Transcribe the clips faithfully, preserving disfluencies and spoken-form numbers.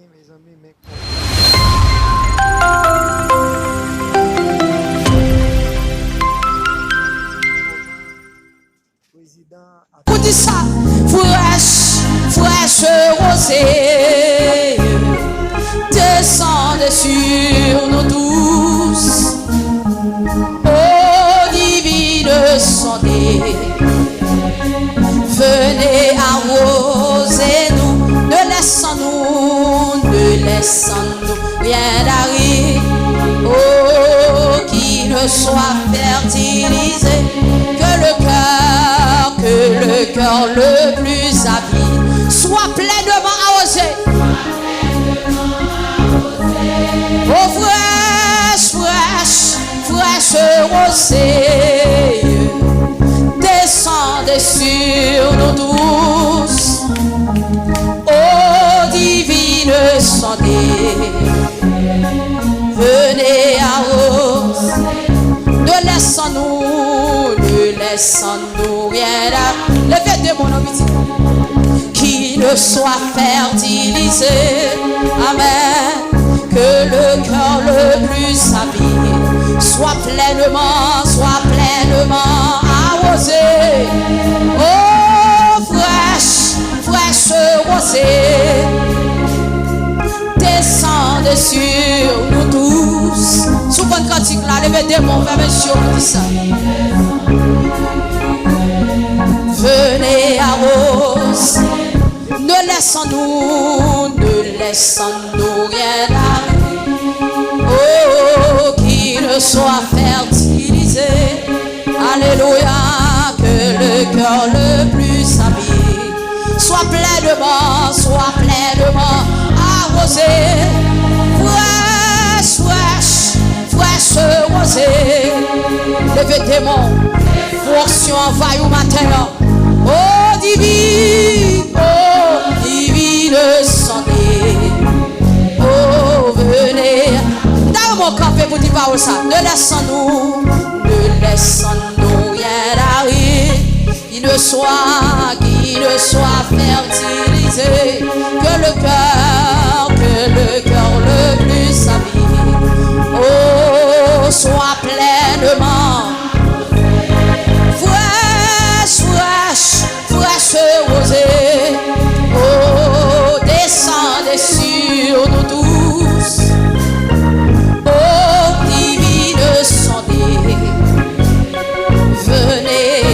Mezanmi, men prezidan. Pou di sa, fraîche, fraîche rosée, descendez sur nous tous. Ô divine santé, venez arroser nous, ne laisse en nous, ne laisse en nous rien d'aride, oh, qui ne soit fertilisé, que le cœur, que le cœur le plus avide soit pleinement arrosé. Ô fraîche, fraîche, fraîche rosée, descendez sur nous tous. Ô divine santé, venez arroser. Ne laisse en nous, ne laisse en nous rien à. Leve de men w, piti. Qui ne soit fertilisé. Amen. Que le cœur le plus avide soit pleinement, soit pleinement arrosé. Oh, fraîche, fraîche rosée, descendez sur nous tous. Si w konn kantik la, leve de men w, fèmen je w, di sa. Venez arroser. Ne laisse en nous, ne laisse en nous rien à. Oh, qui ne soit fertilisé. Alléluia, que le cœur le plus avide soit pleinement, soit pleinement arrosé. Fraîche, fraîche, fraîche rosée. Leve de men w. Onksyon anvayi w maten an. Ô divine, ô divine santé, ô venez. M ta renmen w kanpe pou di pawòl sa. Ne laisse en nous, ne laisse en nous rien d'aride, qui ne soit, qui ne soit fertilisé, que le cœur, que le cœur le plus avide, oh, soit pleinement fraîche, fraîche, fraîche rosée, oh, descendez sur nous tous. Ô divine santé, venez.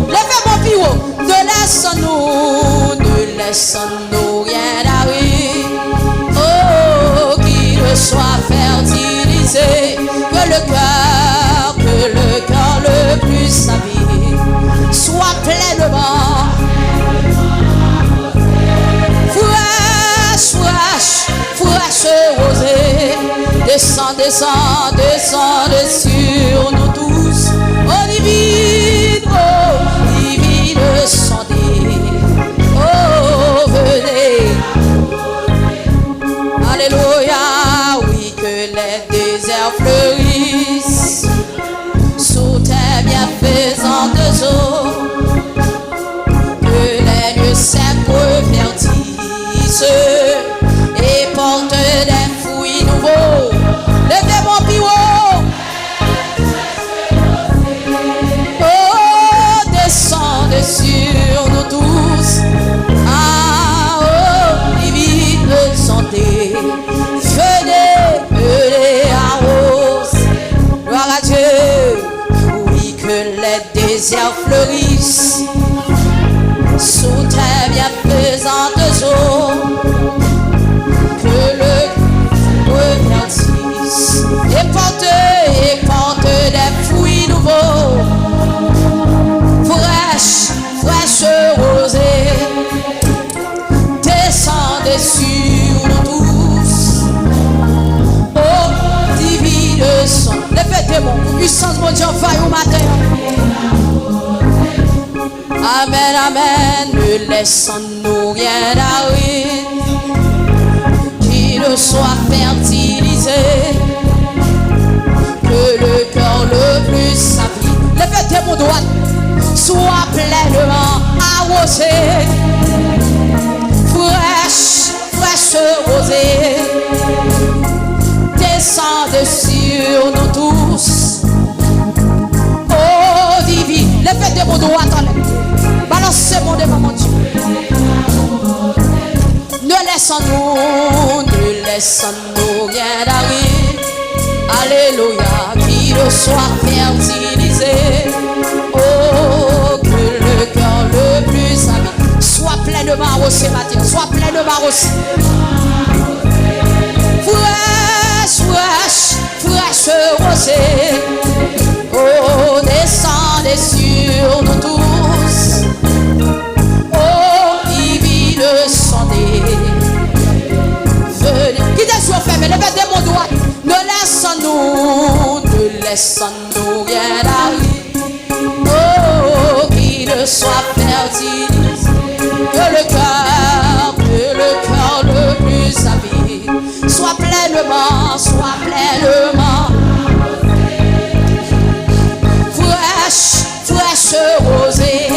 Leve men w pi wo. Ne laisse en nous, ne laisse en nous rien d'aride. Oh, qui ne soit fertilisé, que le cœur, que le cœur le plus avide soit pleinement fraîche, fraîche, fraîche rosée. Descend, descend, descend sur nous tous. Ô divine, ô divine santé, oh, venez. Alléluia, oui, que les déserts fleurissent sous tes bienfaisantes eaux, que les lieux secs reverdissent et portent des fruits nouveaux. Leve men w pi wo. Oh, descendez sur nous tous. Ah, ô divine santé, venez, venez arroser. Gloire à Dieu. Oui, que les déserts fleurissent sous tes bienfaisantes eaux, que le reverdisse et porte, et porte des fruits nouveaux, fraîche, fraîche rosée. Descendez sur nous tous, ô divine santé. Leve de men w pou pwisans Bondye anvayi w maten an. Amen, amen. Ne laisse en nous rien d'aride, qui ne soit fertilisé, que le cœur le plus avide. Leve de men w dwat. Soit pleinement arrosé. Fraîche, fraîche Fraîche rosée, descendez sur nous tous. Eau divine, leve de men w dwat anlè. Balanse men w devan Bondye. Ne laisse en nous, ne laisse en nous rien d'aride. Alléluia, qui ne soit fertilisé. Oh, que le cœur le plus avide soit pleinement arrosé, maten. Soit pleinement arrosé. Fraîche, fraîche, fraîche rosée. Oh, descendez sur nous tous. Oh, divine descendez. Venez. Kite je w fèmen, leve de men w dwat. Ne laisse en nous, ne laisse en nous rien d'aride. Oh, qui ne soit fertilisé. Que le cœur, que le cœur le plus avide soit pleinement, soit pleinement fraîche, fraîche rosée.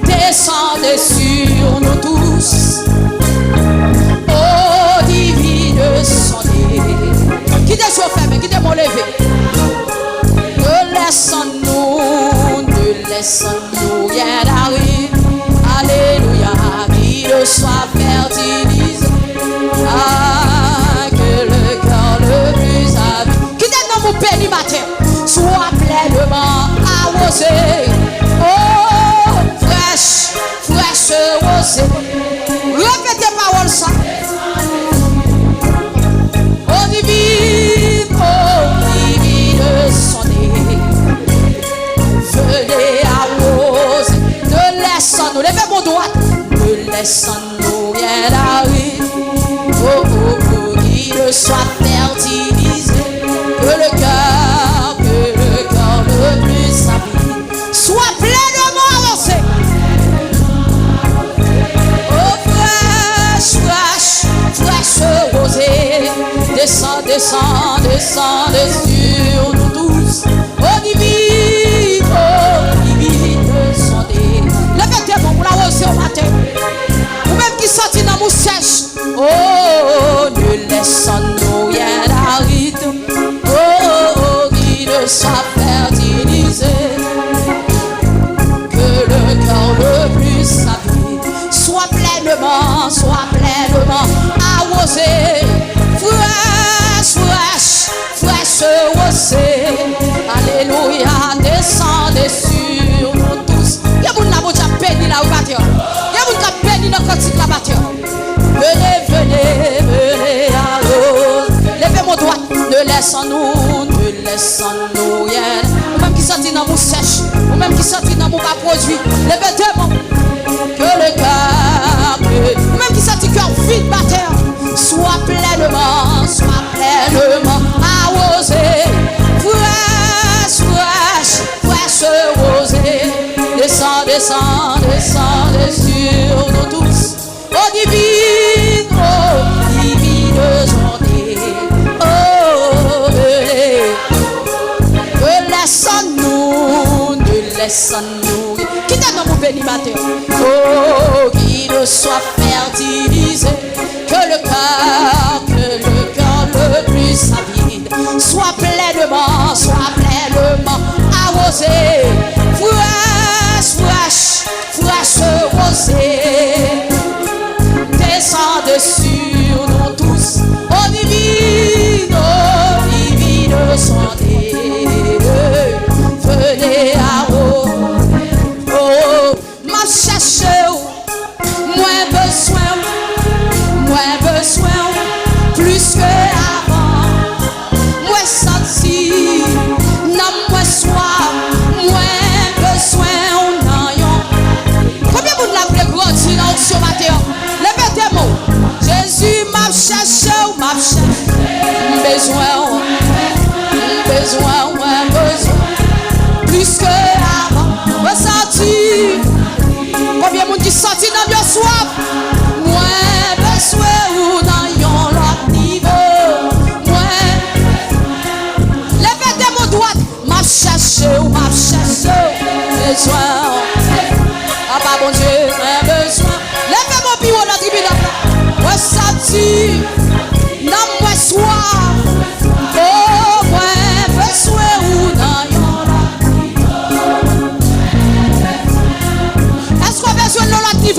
Descendez sur nous tous. Oh, divine descendez. Kite je w fèmen, kite men w leve. Ne laisse en nous, ne laisse en nous rien d'aride. Alléluia, qui ne soit fertilisé. Ah, que le cœur le plus avide. Kite nanm ou beni maten. Soit pleinement arrosé. Oh, fraîche, fraîche rosée. Repete pawòl sa. Eau divine, eau divine descendez. Venez arroser. Ne laisse en nous, leve men w dwat. Ne laisse en nous rien d'aride. Oh, oh, oh, qui ne soit fertilisé. Que le cœur, que le cœur le plus avide soit pleinement arrosé. Oh, fraîche, fraîche, fraîche rosée. Descend, descend, descend sur nous tous. Oh, divine, oh, divine descendez. Leve de men w pou l awoze w maten. Ou menm ki santi nanm ou sèch. Oh, ne laisse en nous rien d'aride. Oh, qui ne soit fertilisé. Que le cœur le plus avide soit pleinement, soit pleinement arrosé. Fraîche, fraîche, fraîche rosée. Alléluia, descendez sur nous tous. Gen moun la, Bondye ap beni la, wi, batè. Gen moun k ap beni nan kantik la, batè. Venez, venez, venez arroser. Leve men w dwat. Ne laisse en nous, ne laisse en nous rien. Ou menm ki santi nanm ou sèch, ou menm ki santi nanm ou pa pwodui, leve de men w. Que le cœur, que, ou menm ki santi kè w vid, batè, soit pleinement, soit pleinement arrosé. Fraîche, fraîche, fraîche rosée. Descend, descend, descend sur nous tous. Oh, divine, oh, divine descendez. Oh, venez. Ne laisse en nous, ne laisse en nous. Kite nanm ou beni maten. Oh, qui ne soit fertilisé. Que le cœur, que le cœur le plus avide soit pleinement, soit pleinement arrosé. Fraîche, fraîche, fraîche rosée. Descendez sur nous tous. Oh, divine, oh, divine descendez. Venez à vous. Oh, m ap chèche w. Mwen bezwen w, mwen bezwen w plis ke avan. Mwen santi nanm mwen swaf,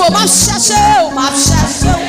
M ap chache w, m ap chache w.